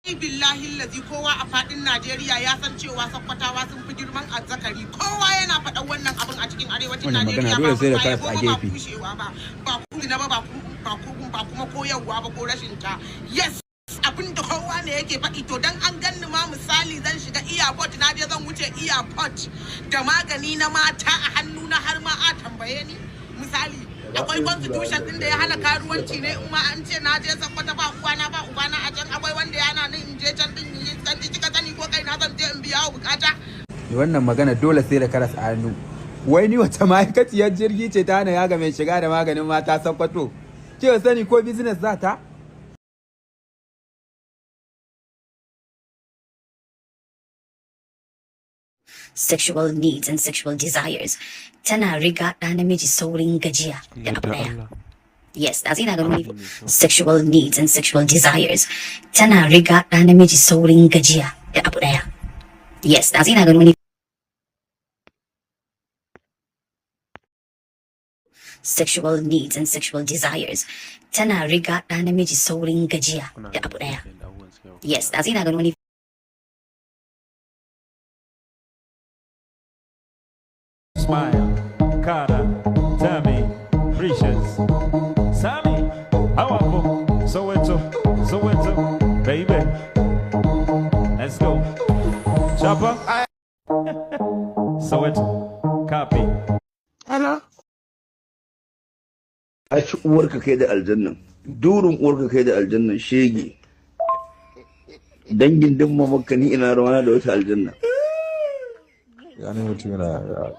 Billahi lazi, kowa a fadin Najeriya ya san cewa Sakkwatawa sun fi girman azzakari. Kowa yana faɗan wannan abin a cikin arewacin Wannan magana Najeriya. dole Ba sai da ba karas a ba gefe. Kushewa ba, ba kuma ba, ba kuma koyarwa ba ko rashin ta. Yes, abin da kowa ne yake faɗi. To, dan an ganni ma, misali zan shiga airport, na je zan wuce airport da magani na mata a hannuna, har ma a tambaye ni, misali, akwai constitution din da ya hana karuwanci ne? In ma an ce na je Sakkwata, ba uwana ba ubana a can, akwai wanda ya hana ni in je can din yi san kika sani ko kai na zan je in biya wa bukata? Wannan magana dole sai da karas a hannu. Wai ni wata ma'aikaciyar jirgi ce ta hana yaga mai shiga da maganin mata Sakkwato? Ke sani ko business za ta? Sexual needs and sexual desires tana riga ɗa namiji saurin gajiya da abu ɗaya. Yes, ɗazu ina ganin wani sexual needs and sexual desires tana riga ɗa namiji saurin gajiya da abu ɗaya. Yes, ɗazu ina ganin wani sexual needs and sexual desires tana riga ɗa namiji saurin gajiya da abu ɗaya. Yes, ɗazu ina ganin wani Smile, Cara, Tammy, Precious, Sammy, Awapo, Soweto, Soweto, baby. Let's go. Chopper. Soweto, copy. Hello. A ci uwarka kai da aljannan, durin uwarka kai da aljannan, shege, dangin din mamakka. Ni ina rawana da wata aljanna? Yani mutum yana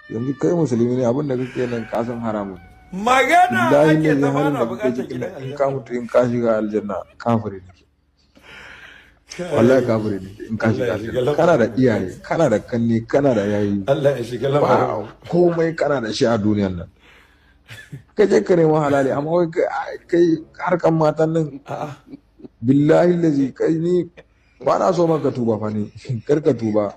yanzu kai musulmi ne, abin da kake nan ka san haramun. Magana Billahi ake ne ta halin bana da kake bukatar cikin gidan nan, in ka aljanna. mutu, in ka shiga aljanna, kafiri ne. Wallahi kafiri ne in ka Allah shiga ya shiga aljanna. Kana da lamarin. iyaye, kana da kanne, kana da yayi, Allah ya shiga ba lamarin. komai kana da shi a duniyan nan. Ka je ka nemi halali, amma wai kai harkan matan nan. A'a. Billahi lazi, kai ni ba na so maka tuba fa. Ni kar ka tuba.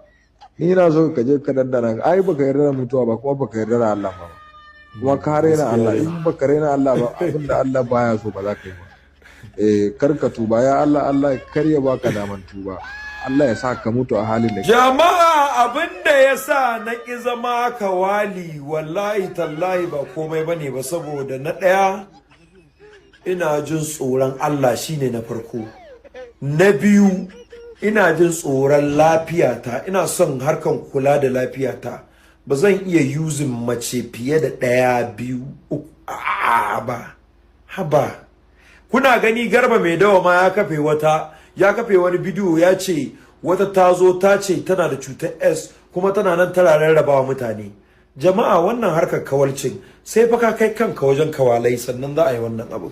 Ni na so ka je ka dandana. Ai baka yarda da mutuwa ba, kuma baka yarda da Allah ba, kuma ka raina Allah. In baka raina Allah ba, abin da Allah baya so ba za ka yi ba. Eh, kar ka tuba. Ya Allah, Allah kar ya baka daman tuba. Allah ya sa ka mutu a halin da Jama'a, abin da ya sa na ƙi zama kawali, wallahi tallahi ba komai bane ba, saboda na ɗaya ina jin tsoron Allah, shine na farko. Na biyu, ina jin tsoron lafiyata, ina son harkan kula da lafiyata. Ba zan iya using mace fiye da ɗaya, biyu, uku, a'a ba. Haba, kuna gani Garba Mai Dawa ma ya kafe wata, ya kafe wani bidiyo, ya ce wata ta zo ta ce tana da cutar S kuma tana nan tana rarrabawa mutane. Jama'a, wannan harkar kawalcin sai fa ka kai kanka wajen kawalai sannan za a yi wannan abu.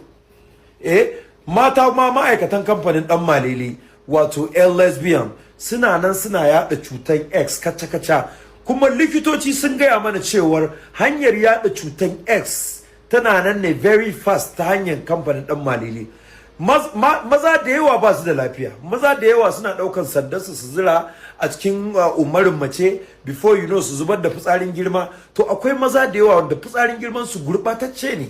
Eh, mata ma ma'aikatan kamfanin Dan Malele, wato L lesbian, suna nan suna yada cutar X kaca-kaca. Kuma likitoci sun gaya mana cewar hanyar yada cutar X tana nan ne very fast ta hanyar kamfanin Dan Malele. Maza da yawa ba su da lafiya. Maza da yawa suna daukan sandarsu su zira a cikin umarin mace, before you know su zubar da fitsarin girma. To, akwai maza da yawa wanda fitsarin girman su gurbatacce ne,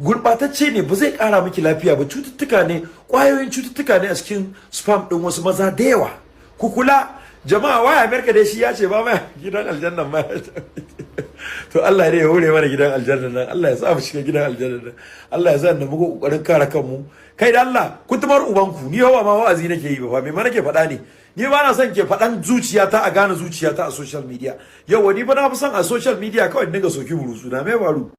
gurbatacce ne, ba zai kara miki lafiya ba. Cututtuka ne, kwayoyin cututtuka ne a cikin sperm din wasu maza da yawa. Ku kula, jama'a. Waya America dai shi ya ce ba mai gidan aljannan ma. To, Allah ne ya hore mana gidan aljannan nan. Allah ya sa mu shiga gidan aljannan nan. Allah ya sa mu muku kokarin kare kanmu. Kai da Allah kutumar ubanku, ni yawa ma wa'azi nake yi ba fa. Me ma nake faɗa ne? Ni ba na son ke faɗan zuciyata, a gane zuciyata a social media. Yawa, ni ba na fi son a social media kawai in dinga soki burusu na. Me faru?